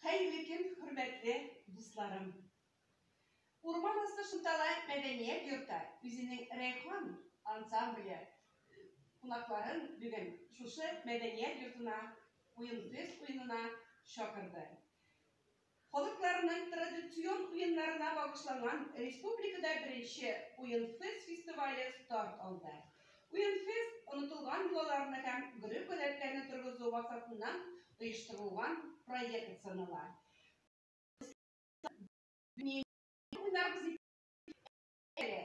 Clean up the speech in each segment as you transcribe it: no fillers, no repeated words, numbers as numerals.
Хәерле көн, хөрмәтле дусларым. Урман асты Шынтала мәдәният йорты үзенең Рәйхан ансамбле кунакларын бүген шушы мәдәният йортына Уен-фест уенына чакырды. Халыкларның традицион уеннарына багышланган республикада беренче Уен-фест фестивале старт алды. Уен-фест онытылган йолаларны һәм гореф-гадәтләрне торгызу максатыннан оештырылган проект санала. Уйнарбыз әле.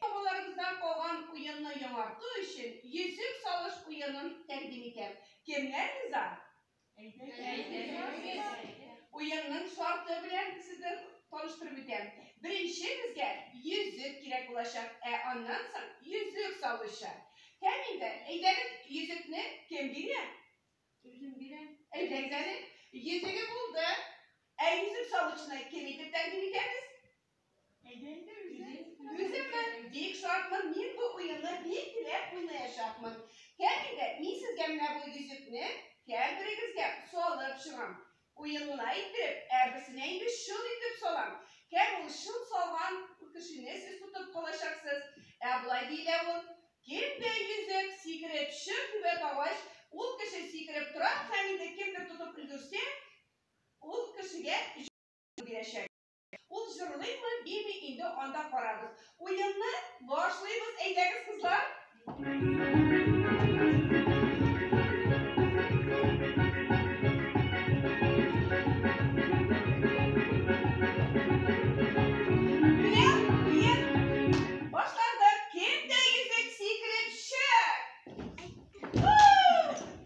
Бабаларыбыздан калган уенны яңарту өчен Йөзек салыш уенын тәкъдим итәм. Кемнәр риза? Уенның шарты белән сезне таныштырып үтәм. Беренче безгә йөзек кирәк булачак, ә аннан соң йөзек салучы. Һәм инде, әйдәгез, йөзекне кем бирә? Үзем бирәм. Әйдәгез әле. Йөзеге булды. Ә йөзек салучыны кем итеп тәкъдим итәбез? Әйдә инде үзең. Үземме? Бик шатмын. Мин бу уенны бик теләп уйнаячакмын. Һәм инде мин сезгә менә бу йөзекне һәрберегезгә салып чыгам. Уен гына иттереп, ә берсенә инде чын итеп салам. Һәм ул чын салган кешене сез тотып калачаксыз. Ә болай диелә ул, Кемдә йөзек сикереп чын түбә тагач, ул кеше сикереп тора һәм инде кемдер тотып өлгерсә, ул кешегә бирәчәк. Ул җырлыймы, бими инде анда карарбыз. Уенны башлыйбыз, әйдәгез, кызлар. Менә уен башланды. Кемдә йөзек сикереп чык?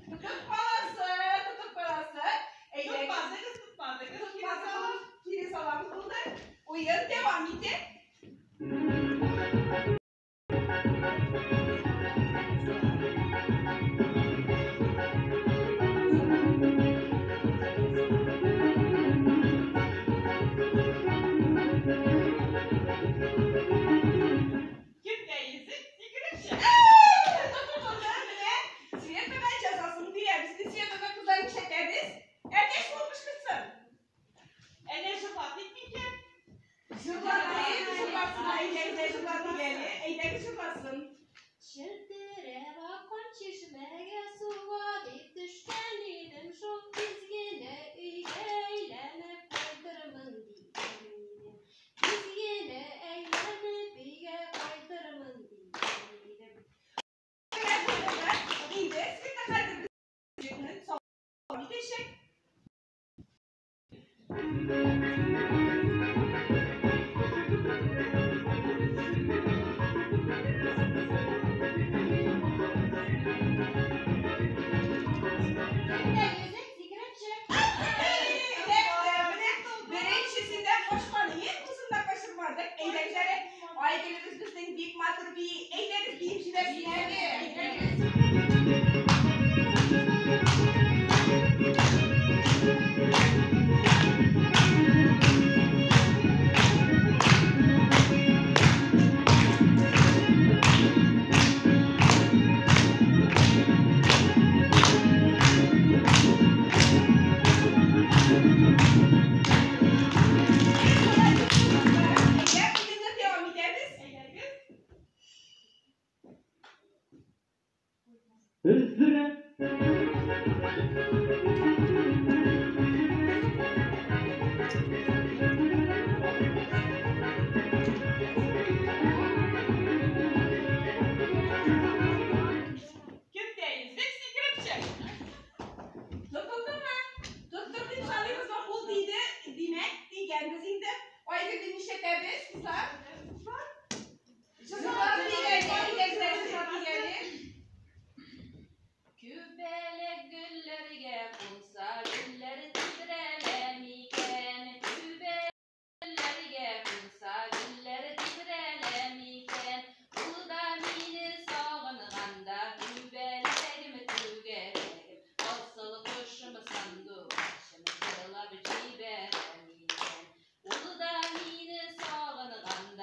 Тотып каласы, тотып каласы. Әйдәгез. Тотмадыгыз, тотмадыгыз. Тотмадыгыз. Кире салабыз булды. Уен дәвам итә. Кемдә йөзек, сикереп чык. Тотылды, менә Светага җәзасын бирәбез. Без Светага кызлар нишләтәбез? Әтәч булып кычкырсын. Әллә җырлатыйк микән? Җырлатыйк, җырласын, әйдәгез, җырлатыйк әле. Әйдәгез, җырласын. Челтерәп аккан чишмәгә суга дип төшкән идем шул, тиз генә өйгә әйләнеп кайтырмын дигән идем. Тиз генә әйләнеп өйгә кайтырмын дигән идем. Инде Света хәзер безне салам итәчәк. Кемдә йөзек, сикереп чык. Менә беренчесендә качкан ел, бусында качырмадык. Әйдәгез әле. Айгөлебез безнең бик матур бии. Әйдәгез, биеп җибәрсен әле. Әйдәгез. Әйдә, уенны дәвам итәбез. Әйдәгез. Өздерә. Кемдә йөзек, сикереп чык. Тотылдымы? Тоттык дип саныйбызмы? Ул диде, димәк, дигәнбез инде. Айгөлне нишләтәбез, кызлар? Кызлар? Җырлап бирәле, әйдәгез, җырлап бирәле. Күбәләк гөлләргә кунса, гөлләр тибрәлә микән? Күбәләргә кунса, гөлләр тибрәлә микән? Ул да мине сагынганда, күбәләгем, түгәрәгем, асыл кошым, сандугачым, җырлап җибәрә микән? Ул да мине сагынганда,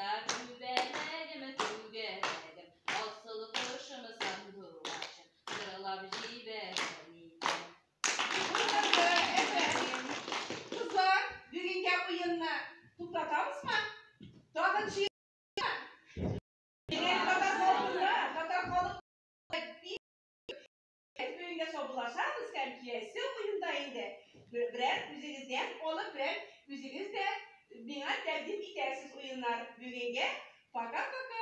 Без бүгенгә саубуллашабыз һәм киләсе уенда инде берәр үзегездән алып, берәр үзегез дә миңа тәкъдим итәрсез уеннар. Бүгенгә пока-пока.